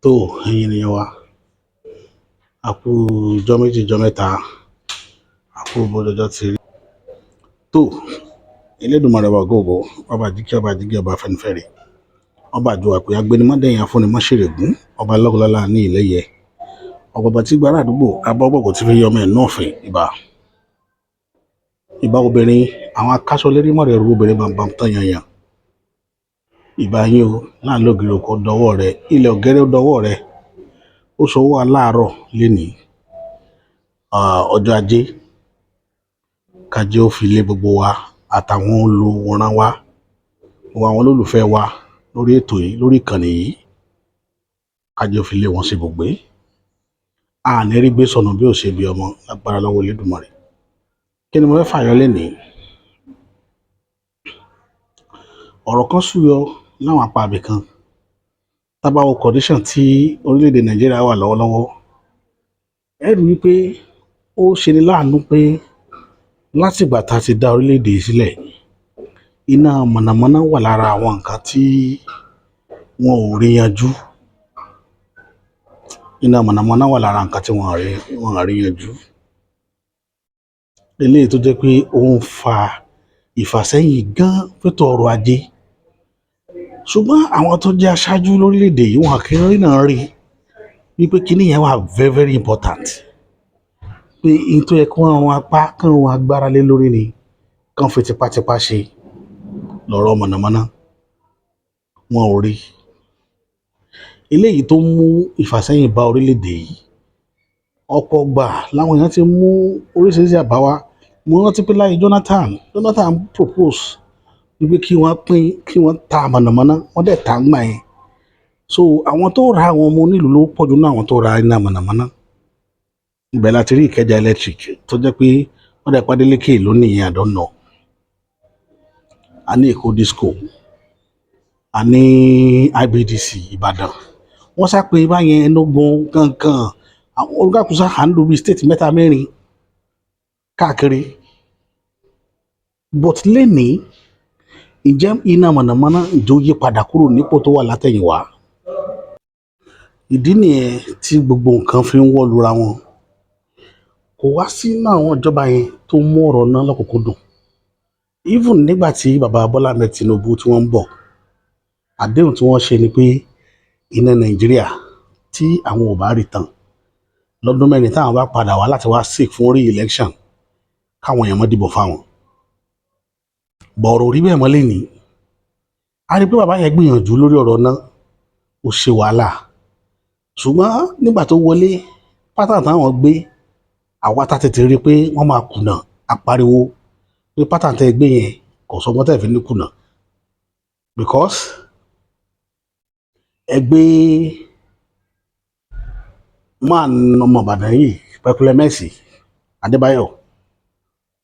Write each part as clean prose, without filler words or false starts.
Tó, ẹ̀yin ènìyàn wa, a kú ijọ́ méjì, ijọ́ mẹ́ta, a kú bójú ọjọ́ ti rí. Tó, Elédùmarè ọba ògo, ọba àjíkẹ́, ọba àjíkẹ́, ọba Afẹ́nifẹ́re, ọba àjọwà pé agbẹnimọ́dẹ̀yìn afúnimọ́ṣẹ̀rẹ̀gún, ọba lọ́gọ́lọ́lá ní ìlẹ́yẹ, ọ̀gbọ̀gbà tí gbára àdúgbò, abọ́gbọ̀gbọ̀ tí fi yọmọ ẹ̀ náà fẹ̀ ìbà. Ìbà obìnrin, àwọn akáṣọ lérí mọ̀rẹ̀ ru obìnrin bàǹbàǹ tán yanyan. Ìbà yín o, láàlú ògiri òkò dọwọ́ rẹ, ilẹ̀ ọ̀gẹ́rẹ́ dọwọ́ rẹ. Ó ṣọwọ́ aláàárọ̀ lénìí, ọjọ́ ajé, kájé ó fi lé gbogbo wa àtàwọn olùwòran wa, gbogbo àwọn olólùfẹ́ wa lórí ètò yìí, lórí ìkànnì yìí, kájé ó fi lé wọn ṣe ibùgbé. A ní rí gbé sọnù bí ò ṣe bí ọmọ lágbára lọ́wọ́ Elédùmarè. Kí ni mo fẹ́ fàyọ lénìí? Ọ̀rọ̀ kan súyọ láwọn apá ibì kan. Tá bá wo condition tí orílẹ̀-èdè Nàìjíríà wà lọ́wọ́lọ́wọ́, ẹ rí wípé ó ṣeni láàánú pé látìgbà tá a ti dá orílẹ̀-èdè yìí sílẹ̀, iná mọ̀nàmọ́ná wà lára àwọn nǹkan tí wọn ò rí yanjú. Iná mọ̀nàmọ́ná wà lára nǹkan tí wọn ò rí yanjú. Eléyìí tó jẹ́ pé ó ń fa ìfàsẹ́yìn gan fétò ọrọ̀ ajé. Ṣùgbọ́n àwọn tó jẹ́ aṣáájú lórílẹ̀-èdè yìí, wọn kì í rí náà rí wípé kíní yẹn wà very very important. Pé n tó yẹ kí wọ́n run apá, kí wọ́n run agbára lé lórí ni kán fi tipátipá ṣe lọ̀rọ̀ mọ̀nàmọ́ná. Wọn ò rí. Eléyìí tó mú ìfàsẹ́yìn bá orílẹ̀-èdè yìí. Ọ̀pọ̀ ìgbà làwọn èèyàn ti mú oríṣiríṣi àbá wá. Mo rántí pé láyé Jonathan, Jonathan propose wípé kí wọ́n pín, kí wọ́n ta mọ̀nàmọ́ná, wọ́n dẹ̀ tà ńgbà yẹn. So àwọn tó ra, àwọn ọmọ onílùú ló pọ̀jù nínú àwọn tó ra iná mọ̀nàmọ́ná. Ibẹ̀ la ti rí Ìkẹjà Electric tó jẹ́ pé wọ́n dẹ̀ pa Adeleke ló nìyẹn, I don't know. A ní Èkó Disco, a ní IBEDC Ìbàdàn. Wọ́n sá pé báyẹn Enugu kankan, àwọn olùkàkùsà handle bíi state mẹ́ta mẹ́rin káàkiri. But lénìí, ǹjẹ́ iná mọ̀nàmọ́ná, ǹjẹ́ ó yí padà kúrò nípò tó wà látẹ̀yìnwá? Ìdí nìyẹn tí gbogbo nǹkan fi ń wọ́ lura wọn. Kò wá sínú àwọn ìjọba yẹn tó mú ọ̀rọ̀ náà lọ́kùnkúndùn. Even nígbà tí bàbá Bọ́lá Ahmed Tinubu tí wọ́n ń bọ̀, àdéhùn tí wọ́n ṣe ni pé iná Nàìjíríà, tí àwọn ò bá rí tán lọ́dún 4 táwọn bá padà wá láti wá seek fún re-election, káwọn èèyàn má dìbò fáwọn. Bọ̀rọ̀ rí bẹ́ẹ̀ mọ́ lénìí. A rí pé bàbá yẹn gbìyànjú lórí ọ̀rọ̀ náà, ó ṣe wàhálà. Ṣùgbọ́n nígbà tó wọlé, pattern táwọn gbé, àwa tá tètè rí i pé wọ́n máa kùnà, a pariwo pé pattern tẹ́ ẹ gbé yẹn, kò sọgbọ́n tẹ́ ẹ fi ní kùnà. Because ẹ gbé man ọmọ Ìbàdàn yìí, Pẹpẹlẹmẹ́sì Adébáyọ̀,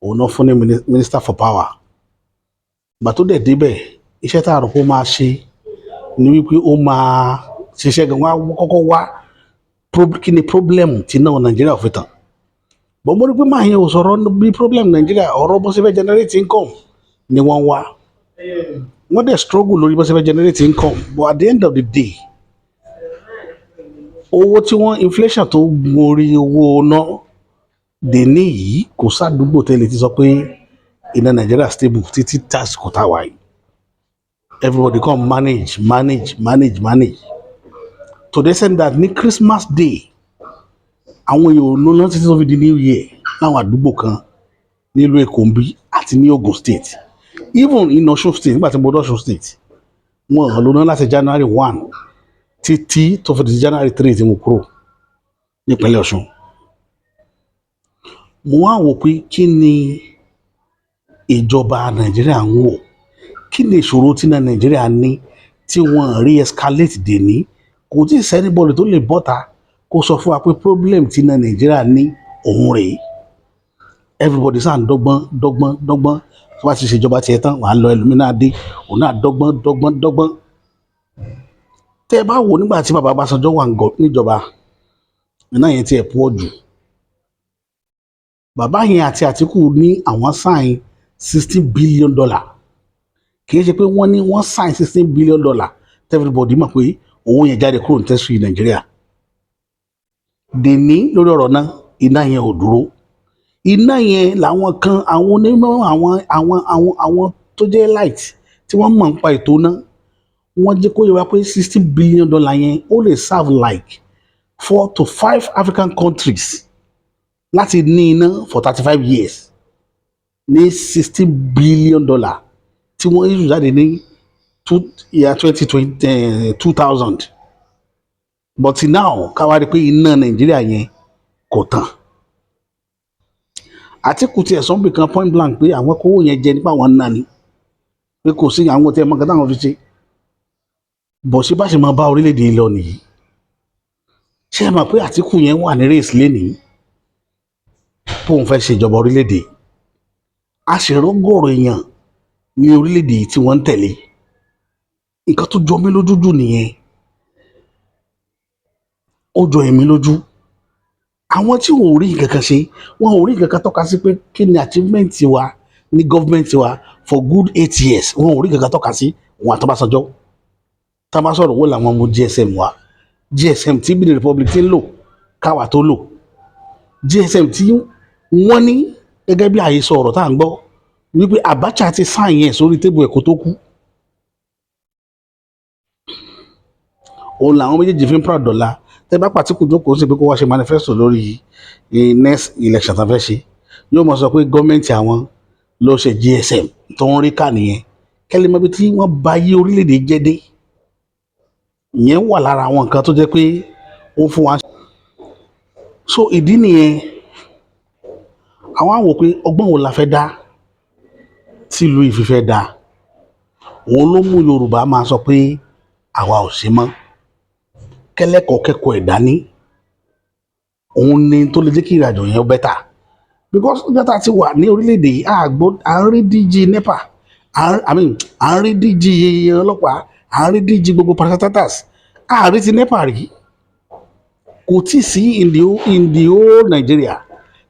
òun náà fún ní minister for power. Ìgbà tó dẹ̀ débẹ̀, iṣẹ́ tá a rò pé ó máa ṣe ni wípé ó máa ṣiṣẹ́ gan, wá kọ́kọ́ wá kí ni problem tí náà Nàìjíríà ò fi tàn. But mo rí pé máa yẹn ò sọ̀rọ̀ bí problem Nàìjíríà, ọ̀rọ̀ bó ṣe fẹ́ generate income ni wọ́n wá. Wọ́n dẹ̀ struggle lórí bó ṣe fẹ́ generate income, but at the end of the day, owó tí wọ́n, inflation tó gun orí owó náà dè ní yìí, kò sádùúgbò tẹ́lẹ̀ ti sọ pé iná Nàìjíríà stable títí tásìkò tá a wà yìí. Everybody come manage, manage, manage, manage, to the extent that ní Christmas Day, àwọn èèyàn ò lóná títí tó fi di New Year láwọn àdúgbò kan nílùú Èkó ń bí àti ní Ogun State, even in Ọ̀ṣun State. Nígbà tí mo dé Ọ̀ṣun State, wọn ò lóná láti January 1 títí tó fi di January 3 tí mo kúrò nípínlẹ̀ Ọ̀ṣun. Mo wá wò pé kí ni ìjọba Nàìjíríà ń wò, kí ni ìṣòro tí náà Nàìjíríà ní tí wọ́n rí escalate dè ní? Kò tí ì sí anybody tó lè bọ́ta kó sọ fún wa pé problem tí náà Nàìjíríà ní òun rèé. Everybody sáà ń dọ́gbọ́n, dọ́gbọ́n, dọ́gbọ́n. Tó bá ti ṣèjọba tiẹ̀ tán, wàá lọ, ẹlòmínà dé, òun náà dọ́gbọ́n, dọ́gbọ́n, dọ́gbọ́n. Tẹ́ ẹ bá wò, nígbà tí bàbá Ọbásanjọ́ wà níjọba, iná yẹn tiẹ̀ pọ̀ jù. Bàbá yẹn àti Àtíkù ní àwọn sign $16 billion. Kì í ṣe pé wọ́n ní wọ́n sign $16 billion, everybody mọ̀ pé Owó yẹn jáde kúrò ní treasury Nàìjíríà dèní lórí ọ̀rọ̀ náà. Iná yẹn ò dúró. Iná yẹn làwọn kan, àwọn onímọ̀, àwọn tó jẹ́ elite tí wọ́n mọ̀ nípa ètò náà, wọ́n jẹ́ kó yé wa pé $60 billion yẹn, ó lè serve like four to five African countries láti ní iná for 35 years ní $60 billion tí wọ́n issue jáde ní year 2020, 2000. But now, káwá rí pé iná Nàìjíríà yẹn kò tàn. Àtíkù tiẹ̀ sọ́nbì kan point blank pé àwọn kówó yẹn jẹ nípa àwọn náà ni, pé kò sí àwọn tí ẹ mọ nǹkan táwọn fi ṣe bọ̀. Ṣé bá ṣe máa bá orílẹ̀-èdè yìí lọ nìyí? Ṣé ẹ mọ̀ pé Àtíkù yẹn wà ní race lénìí bóun fẹ́ ṣe ìjọba orílẹ̀-èdè? A sì rọ́gọ̀rọ̀ èèyàn ní orílẹ̀-èdè yìí tí wọ́n ń tẹ̀lé. Nǹkan tó jọ mí lójú jù nìyẹn. Ó jọ èmi lójú. Àwọn tí ò rí nǹkan kan ṣe, wọn ò rí nǹkan kan tọ́ka sí pé kí ni achievement wa ní government wa for good 8 years. Wọn ò rí nǹkan kan tọ́ka sí. Wọn àtọ́básanjọ́ tá a bá sọ̀rọ̀, wọ́n làwọn mú GSM wá, GSM tí Benin Republic ti ń lò káwa tó lò, GSM tí wọ́n ní gẹ́gẹ́ bí àhesọ ọ̀rọ̀ tá à ń gbọ́ wípé Abacha ti sign yẹn sórí table ẹ̀kọ́ tó kú. Òun làwọn méjèèjì fi ń proud dọ̀la. Tẹ́ bá pàtíkù jókòó sí pé kó wá ṣe manifesto lórí next election tá a fẹ́ ṣe, yóò mọ̀ sọ pé gọ́ọ̀mẹ̀ntì àwọn ló ṣe GSM tó ń rí ká nìyẹn. Kẹ́lẹ́ mọ́bi tí wọ́n bá yí orílẹ̀-èdè jẹ́ dé. Ìyẹn wà lára àwọn nǹkan tó jẹ́ pé ó fún wa. So ìdí nìyẹn, àwọn á wò pé ọgbọ́n wo la fẹ́ dá tí ìlú yìí fi fẹ́ dáa. Òun ló mú Yorùbá máa sọ pé àwa ò ṣe mọ́. Kẹ́lẹ́kọ̀ọ́ kẹ́kọ̀ọ́ ẹ̀ dání, òun ni tó lè jẹ́ kí ìrìnàjò yẹn better, because nígbà tá a ti wà ní orílẹ̀-èdè yìí, àgbọ̀ à ń rí DG NEPA, I mean, à ń rí DG ọlọ́pàá, à ń rí DG gbogbo parastatals, à rí ti NEPA rí. Kò tí ì sí in the whole Nigeria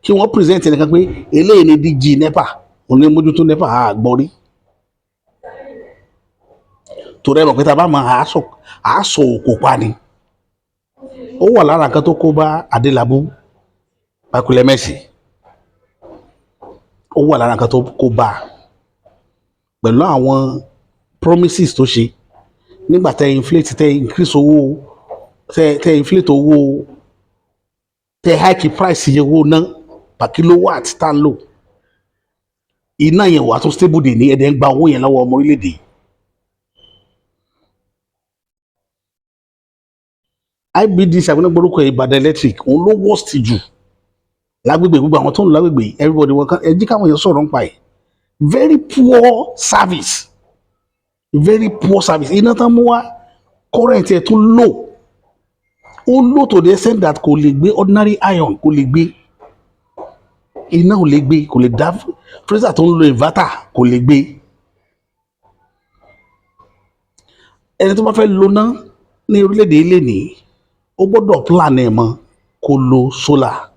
kí wọ́n present ẹnìkan pé eléyìí ni DG NEPA, òun ní mójútó NEPA. Àgbọ̀ rí torí ẹ mọ̀ pé tá a bá mọ àásọ òkò pa ni. Ó wà lára nǹkan tó kó bá Adélábù Pakulemẹ́sì. Ó wà lára nǹkan tó kó bá pẹ̀lú àwọn promises tó ṣe nígbà tẹ inflate, tẹ increase owó, tẹ inflate owó, tẹ hike price iye owó náà per kilowatt tá ń lò. Iná yẹn wà tó stable dè ní ẹ̀dẹ̀ ń gba owó yẹn lọ́wọ́ ọmọ orílẹ̀-èdè yìí. IBDC àgbẹ̀nàgbọ́rúkọ Ìbàdàn Electric, òun ló worst jù lágbègbè. Gbogbo àwọn tó ń lò lágbègbè, everybody wọn kan ẹ jí káwọn èèyàn sọ̀rọ̀ nípa ẹ̀. Very poor service, very poor service. Iná tán mú wá, current ẹ̀ tún low. Ó low to the extent that kò lè gbé ordinary iron, kò lè gbé iná, ò lè gbé, kò lè dá freezer tó ń lo inverter, kò lè gbé. Ẹni tó bá fẹ́ lo ná ní orílẹ̀-èdè ilé ní, ó gbọ́dọ̀ plan ẹ̀ mọ́ kó lo solar.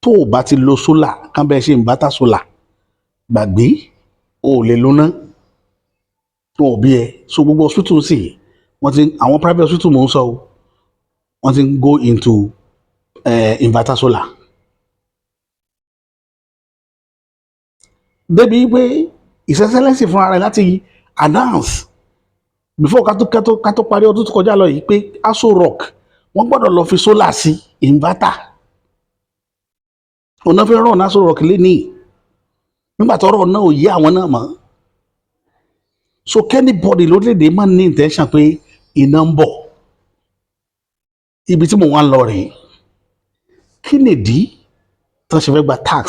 Tó o bá ti lo solar kán bẹ́ẹ̀ ṣe inverter solar, gbàgbé, o ò lè lo ná. Wọn ò bí ẹ. So gbogbo hospital sì wọ́n ti, àwọn private hospital mò ń sọ o, wọ́n ti ń go into inverter solar. Débi pé His Excellency fúnra rẹ̀ láti announce before ká tó parí ọdún tó kọjá lọ yìí pé Aso Rock, wọ́n gbọ́dọ̀ lọ fi solar sí inverter. Ọ̀nà fi rán Aso Rock lénìí nígbà tọ́rọ̀ náà ò yé àwọn náà mọ́. So anybody lórílẹ̀‐èdè máa ní intention pé iná ń bọ̀. Ibi tí mò ń wá lọ rèé: kí nìdí tí wọ́n ṣe fẹ́ gba tax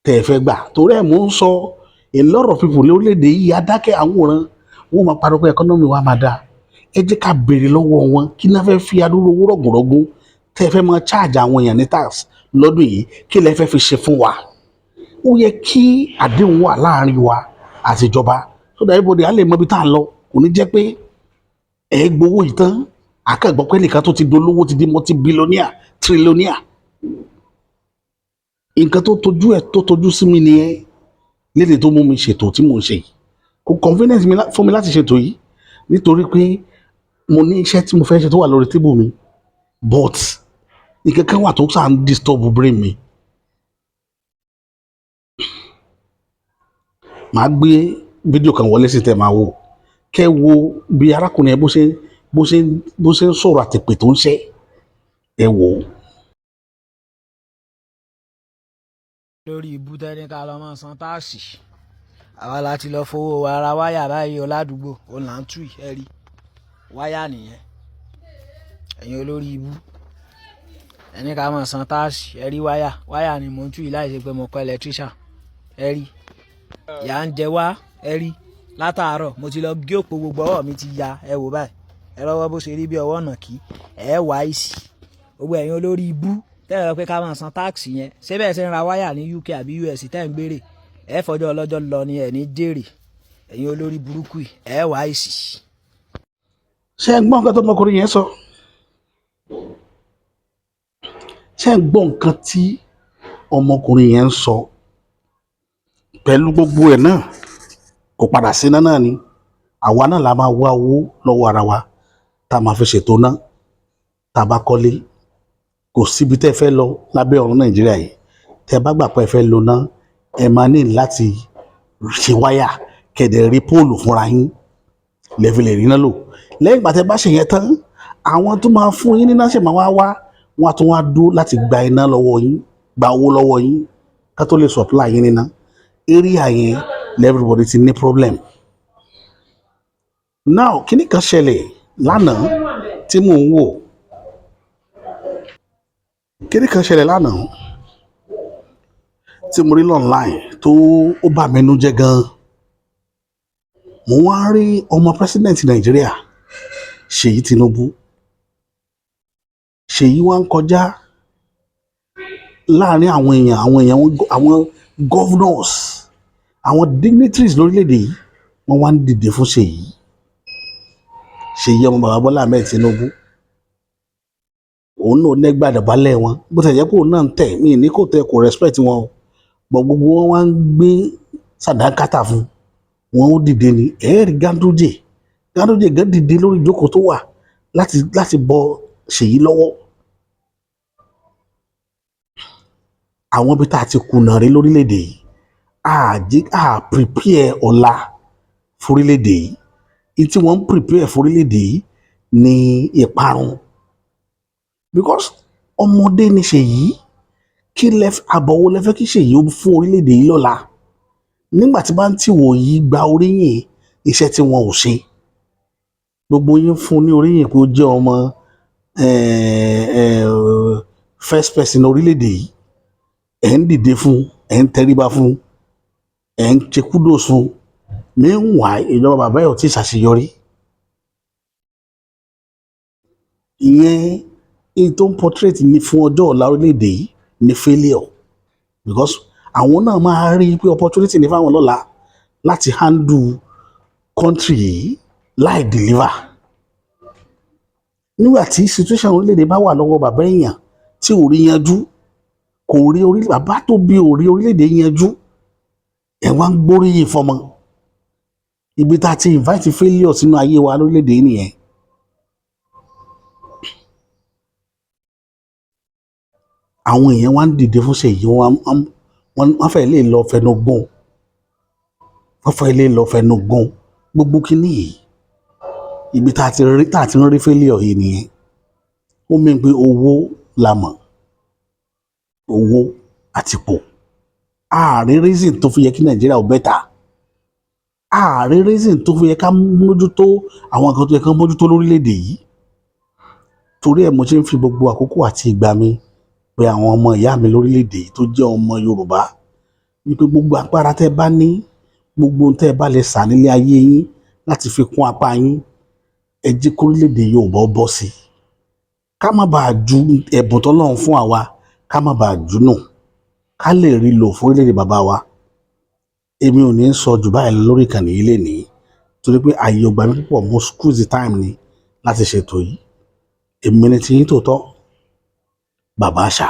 tẹ̀ ẹ fẹ́ gbà? Torí ẹ̀ mò ń sọ, a lot of people lórílẹ̀‐èdè yìí adákẹ́ àwòrán wọn máa pariwo pé economy wa máa dáa. Ẹ jẹ́ ká béèrè lọ́wọ́ wọn, kí náà fẹ́ fi adúrú owó rọ̀gùnrọ̀gùn tẹ́ ẹ fẹ́ máa charge àwọn èèyàn ní tax lọ́dún yìí? Kí lẹ fẹ́ fi ṣe fún wa? Ó yẹ kí àdéhùn wà láàrin wa àti ìjọba so that everybody á lè mọ ibi tá à ń lọ. Kò ní jẹ́ pé ẹ gbowó yìí tán, akẹ́gbọ́ pé nìkan tó ti dolówó, ti di multi-billionaire, trillionaire. Nǹkan tó tojú ẹ̀ tó tojú sí mi nìyẹn lédè tó mú mi ṣètò tí mò ń ṣe yìí. Kò convenience mi fún mi láti ṣètò yìí nítorí pé Mo ní iṣẹ́ tí mo fẹ́ ṣe tó wà lórí table mi, but nǹkan kan wà tó sàn ń disturb brain mi. Màá gbé fídíò kan wọlé sí tẹ́ máa wò, kẹ́ wo bí arákùnrin yẹn bó ṣe ń sọ̀rọ̀ àtìpè tó ń ṣẹ́. Ẹ wò ó. Lórí ibú tẹ́ni ká lọ́ mọ́ san tax. Àwa la ti lọ fowó wa ra wáyà báyìí o ládùúgbò. Òun là ń tú yìí, ẹ rí wáyà nìyẹn. Ẹ̀yin olórí ibú, ẹni ká mọ̀ san tax. Ẹ rí wáyà, wáyà ni mò ń tú yìí láì ṣe pé mo kọ́ electrician. Ẹ rí ìyà ń jẹ wá. Ẹ rí látàárọ̀ mo ti lọ gé òpó, gbogbo ọwọ́ mi ti ya. Ẹ wò báyìí, ẹ rọwọ́ bó ṣe rí bí ọwọ́ nà kí ẹ wá ìsì. Gbogbo ẹ̀yin olórí ibú tẹ́ ẹ rọ pé ká máa san tax yẹn, ṣé bẹ́ẹ̀ ṣe ń ra wáyà ní UK àbí US tẹ́ ń gbére? Ẹ fọjọ́ ọlọ́jọ́ lọ ni, ẹ̀ ní jèrè. Ẹ̀yin olórí burúkú yìí, ẹ wá ìsì. Ṣé ẹ gbọ́ nǹkan tó ọmọkùnrin yẹn sọ? Ṣé ẹ gbọ́ nǹkan tí ọmọkùnrin yẹn ń sọ? Pẹ̀lú gbogbo ẹ̀ náà, kò padà síná náà ni. Àwa náà la máa wá owó lọ́wọ́ ara wa tá a máa fi ṣètò ná. Tá a bá kọ́lé, kò síbi tẹ́ ẹ fẹ́ lọ lábẹ́ ọ̀run Nàìjíríà yìí, tẹ́ ẹ bá gbà pé ẹ fẹ́ lo ná, ẹ máa ní láti ṣe wáyà kẹ̀dẹ̀ rí pole fúnra yín lẹ́fi lè rí iná lò. Lẹ́yìn ìgbà tẹ́ bá ṣe yẹn tán, àwọn tó máa fún yín níná ṣe máa wá wá, wọ́n á tún wá dúró láti gba iná lọ́wọ́ yín, gba owó lọ́wọ́ yín ká tó lè supply yín níná. Area yẹn everybody ti ní problem. Now, kíní kan ṣẹlẹ̀ lánàá tí mò ń wò. Kíní kan ṣẹlẹ̀ lánàá tí mo rí online tó ó bà mí nú jẹ́ gan. Mo wá rí ọmọ president Nàìjíríà, Ṣèyí Tinubu. Ṣèyí wá ń kọjá láàrin àwọn èèyàn, àwọn governors, àwọn dignitaries lórílẹ̀‐èdè yìí. Wọ́n wá ń dìde fún Ṣèyí. Ṣèyí ọmọ bàbá Bọ́lá Ahmed Tinubu, òun náà nẹ́gbàdàbálẹ̀ wọn. Bó ti jẹ́ pé òun náà ń tẹ̀ mí ní kò tẹ, kò respect wọn o, but gbogbo wọn wá ń gbé sàdánkátà fún wọn. Ó dìde ní ẹ̀ẹ́rì. Ganduje, Ganduje gan dìde lórí ìjókòó tó wà láti bọ Ṣèyí lọ́wọ́. Àwọn ibi tá a ti kùnà rí lórílẹ̀‐èdè yìí, a jẹ́ a prepare ọ̀la fórílẹ̀‐èdè yìí. Ní tí wọ́n ń prepare fórílẹ̀‐èdè yìí ní ìparun, because ọmọdé ni Ṣèyí. Kí lẹ àbọ̀ wo lẹ fẹ́ kí Ṣèyí ó fún orílẹ̀‐èdè yìí lọ́la, nígbà tí bá ń tì wò yí gba oríyìn iṣẹ́ tí wọn ò ṣe? Gbogbo yín fún ní oríyìn pé ó jẹ́ ọmọ first person orílẹ̀‐èdè yìí. Ẹ̀ ń dìde fún, ẹ̀ ń tẹríba fún, ẹ̀ ń ṣe kudos fún. Meanwhile, ìjọba bàbá ẹ̀ ò tí ì ṣàṣeyọrí. Ìyẹn èyí tó ń portrait ní fún ọjọ́ ọ̀la orílẹ̀-èdè yìí ní failure, because àwọn náà máa rí i pé opportunity ní fáwọn lọ́la láti handle country yìí láì deliver. Nígbà tí situation orílẹ̀-èdè bá wà lọ́wọ́ bàbá èèyàn tí ò rí yanjú, kò rí orí bàbá tó bí ò rí orílẹ̀-èdè yanjú, ẹ̀ wá ń gbóríyìn fọmọ. Ibi tá a ti invite failure sínú ayé wa lórílẹ̀-èdè yìí nìyẹn. Àwọn èèyàn wá ń dìde fún Ṣèyí, wọ́n fẹ́ lè lọ fẹnu gún, wọ́n fẹ́ lè lọ fẹnu gún gbogbo kínní yìí. Ibi tá a ti ń rí failure yìí nìyẹn. Ó mí pé owó la mọ̀, owó àtìpó. Ààrẹ reason tó fi yẹ kí Nàìjíríà ò better, ààrẹ reason tó fi yẹ ká mójútó àwọn nǹkan tó yẹ ká mójútó lórílẹ̀‐èdè yìí. Torí ẹ̀ mo ṣe ń fi gbogbo àkókò àti ìgbà mi pé àwọn ọmọ ìyá mi lórílẹ̀‐èdè yìí tó jẹ́ ọmọ Yorùbá wípé gbogbo agbára tẹ́ bá ní, gbogbo ohun tẹ́ bá lè sà nílé ayé yín láti fi kún apá yín, ẹ jẹ́ kórílẹ̀‐èdè Yorùbá ó bọ́ sí i, ká má bàa ju ẹ̀bùn tọ́lọ́run fún àwa, ká má bàa jù nù, ká lè rí lò fún orílẹ̀-èdè bàbá wa. Èmi ò ní sọ jù báyìí lọ lórí ìkànnì yìí lénìí, torí pé ààyè ò gbà mí púpọ̀. Mo squeeze the time ni láti ṣètò yìí. Èmi ni tiyín tòótọ́, Bàbá Àṣà.